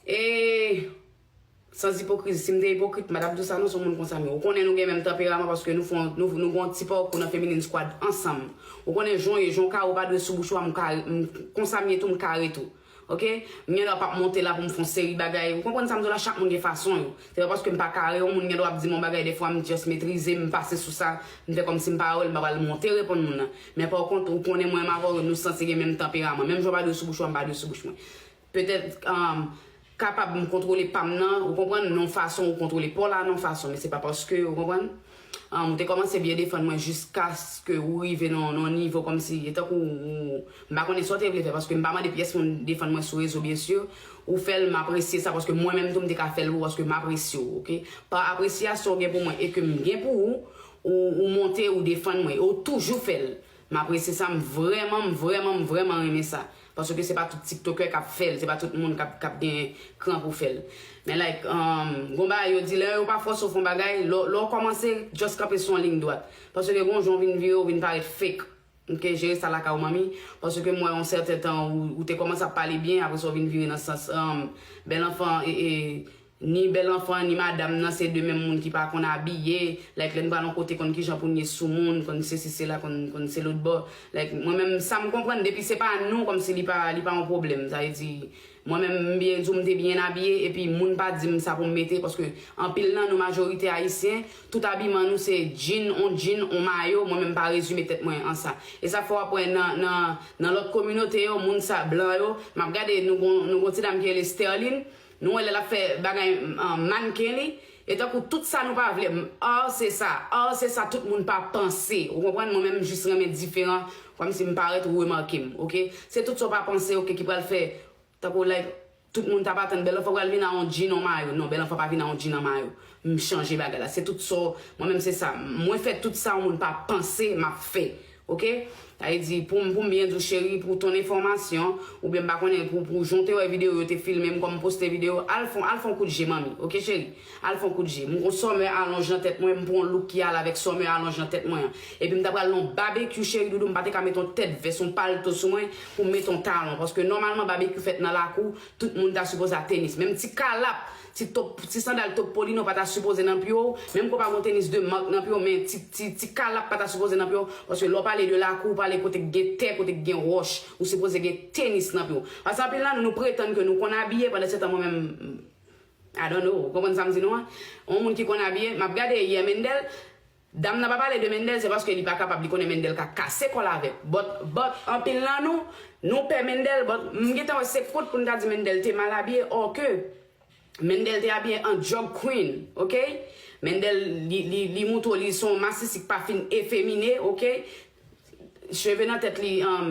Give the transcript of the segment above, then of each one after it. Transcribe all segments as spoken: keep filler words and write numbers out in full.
E, sans ipokrizi, si m te ipokrit, m pa t ap di w sa non, se yon moun konsa m ye. Ou konnen nou gen menm tanperaman paske nou fè, nou, nou gen yon ti pakou nan Feminine Squad ansanm. Ou konnen jan w ye, jan w kare, ou pa dwe sou bouch ou a, m kare, m, konsa m ye tou, m kare tou. Ok? M gen dwa p ap monte la pou m fè yon seri bagay. Ou konprann sa m di w la, chak moun gen fason yo. Se pa paske m pa kare, yon moun gen dwa ap di m yon bagay, dèfwa m just metrize, m pase sou sa, m fè kòmsi m pa wè l, m pa pral monte reponn moun nan. Men pa kont, ou konnen mwen menm avè w, nou sanse gen menm tanperaman. Menm jan w pa dwe sou bouch ou a, m pa dwe sou bouch mwen. Petèt, um, kapab m kontwole pa m nan, ou konprann, nan yon fason, ou kontwole pa w la nan yon fason, men se pa paske, ou konprann, um, ou te kòmanse byen defann mwen jiskaske ou rive nan, nan yon nivo kòmsi, e tankou ou, m pa konnen sa w te vle fè, paske m pa mande pyès moun defann mwen sou rezo, byen si, ou fè l, m apresye sa, paske mwen menm tou, m te ka fè l pou ou, paske m apresye w, ok? Pa apresyasyon w gen pou mwen e ke m gen pou ou, ou, ou monte, ou defann mwen, e w toujou fè l. M apresye sa, m vrèman, m vrèman, m vrèman renmen sa. Paske se pa tout TikToker k ap fè l, se pa tout moun k ap, k ap gen kran pou fè l. Men like, um, gon bagay yo di, lè yo pa fòse w fè yon bagay, lè, lè w kòmanse, just kanpe sou yon liy dwat. Paske gon jan w vin vire, w vin parèt fake. Ok, jere sa lakay ou manmi. Paske m wè yon sèten tan, ou, ou te kòmanse ap pale byen, apre sa w vin vire nan sans, um, bèl anfan, e, e, Ni bèl anfan, ni madanm nan, se de menm moun ki pa konn abiye. Like, lè n pral yon kote, konn kijan pou n ye sou moun, konn sesi, sela, konn, konn se lòt bò. Like, mwen menm, sa m konprann, depi se pa nou, kòmsi li pa, li pa yon pwoblèm. Sa vle di, mwen menm, m byen di w, m te byen abiye, epi moun pa di m sa pou m mete, paske anpil nan nou, majorite ayisyen, tout abiman nou se djin, on djin, on mayo, mwen menm, m pa rezime tèt mwen an sa. E sa fè w ap wè nan, nan, nan lòt kominote yo, moun sa, blan yo, m ap gade, nou gon, nou gon ti dam ki rele Sterline, Nou wè lè l ap fè bagay, um, mannken li, e tankou tout sa nou pa vle, m, ah, se sa, ah, se sa tout moun pa panse. Ou konprann? Mwen menm, m jis renmen diferan, kòmsi m parèt ou remake m, ok? Se tout sa w pa panse, ok, ki pral fè, tankou, like, tout moun t ap atann, bèl anfan pral vin a yon djin, yon mayo. Non, bèl anfan pa vin a yon djin, yon mayo. M chanje bagay la. Se tout sa, mwen menm, se sa. Mwen fè tout sa yon moun pa panse, m ap fè. Ok? Sa vle di, pou m, pou m byen di w, cheri, pou ton enfòmasyon, oubyen m pa konnen, pou, pou jan w te wè videyo yo te filme m, kòm m poste videyo, al fon, al fon kout je, manmi. Ok, cheri? Al fon kout je. M gon sòmè alonj nan tèt mwen, m pran yon look ki al avèk sòmè alonj nan tèt mwen an. Epi m ta pral nan yon babekyou, cheri doudou, m pa te ka mete yon tèt vès, yon palto sou mwen, pou m mete yon talon. Paske nòmalman, babekyou fèt nan lakou, tout moun ta sipoze a tenis. Menm ti kalap, ti top, ti sandal top polino pa ta sipoze nan pye w. Menm ke w pa gon tenis de mak nan pye w, men ti, ti, ti kalap pa ta sipoze nan pye w. Paske lè w pale de lakou, w pale kote k gen tè, kote k gen wòch. Ou sipoze gen tenis nan pye w. Paske anpil nan nou, nou pretann ke nou konn abiye, pandan se tan mwen menm, I don't know. Ou konprann sa m di nou an? Yon moun ki konn abiye, m ap gade yè Mendel, Dam nan pa pale de Mendel, se paske li pa kapab, li konnen Mendel ka kase kò l avè l. But, but, anpil nan nou, nou pè Mendel, but m gentan wè se kont pou n ta di Mendel te mal abiye, or ke Mendel te abiye an drag queen, ok? Mendel, li, li, li moutre w li se yon masisi k pa fin efemine, ok? Cheve nan tèt li, um,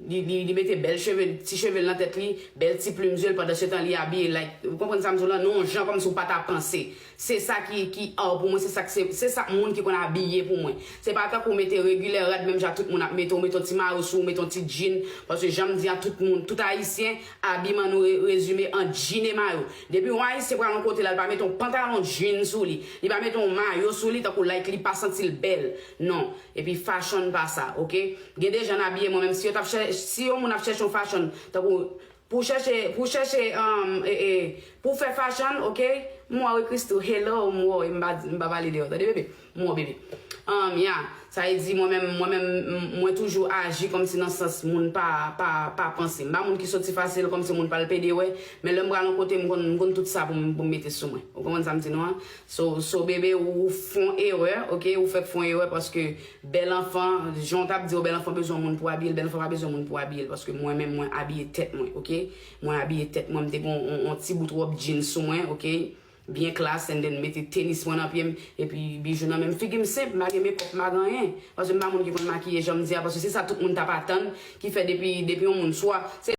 li, li, li mete bèl cheve, ti cheve l nan tèt li, bèl ti plim zye l, pandan se tan li abiye, like, ou konprann sa m di w lan, nan yon jan kòmsi w pa ta panse. Se sa ki, ki art pou mwen, se sa k se, se sa k moun ki konn abiye pou mwen. Se pa tankou w mete regilè rad menm jan tout moun ap mete, w mete yon ti mayo sou ou, mete yon ti djin, paske jan m di a tout moun, tout ayisyen, abiman nou re-, rezime an djin e mayo. Depi yon ayisyen pral yon kote la, li pa mete yon pantalon djin sou li, li pa mete yon mayo sou li, tankou like li pa santi l bèl. Non. Epi fashion pa sa, ok? Gen de jan n abiye, mwen menm, si yo t ap chè-, si yon moun ap chèche yon fashion, tankou, pou chèche, pou chèche, um, e, e, pou fè fashion, ok? M wè w, Christo, hello, m wè w, e m pa, m pa pale de w, tande, bebe? M wè w, bebe. Um, yeah, sa vle di, mwen menm, mwen menm, m, mwen toujou aji kòmsi nan sans moun pa, pa, pa panse. M pa moun ki soti fasil kòmsi moun pral pede wè, men lè m pral yon kote, m konn, m konn tout sa pou m, pou m mete sou mwen. Ou konprann sa m di nou an? So, so, bebe, ou, ou fè yon erè, ok? Ou fèk fè yon erè paske bèl anfan, jan w t ap di w, bèl anfan bezwen yon moun pou abiye l, bèl anfan pa bezwen yon moun pou abiye l, paske mwen menm, mwen abiye tèt mwen, ok? Mwen abiye tèt mwen, m te gen yon, yon, yon ti bout wòb jeans sou mwen, ok? Byen klas, and then mete tenis mwen nan pye m, epi bijou nan men m. Figi m senp, m pa gen makeup, m pa gen anyen. Paske m pa moun ki konn makiye, jan m di a, paske se sa tout moun t ap atann, ki fè depi, depi yon moun swa, se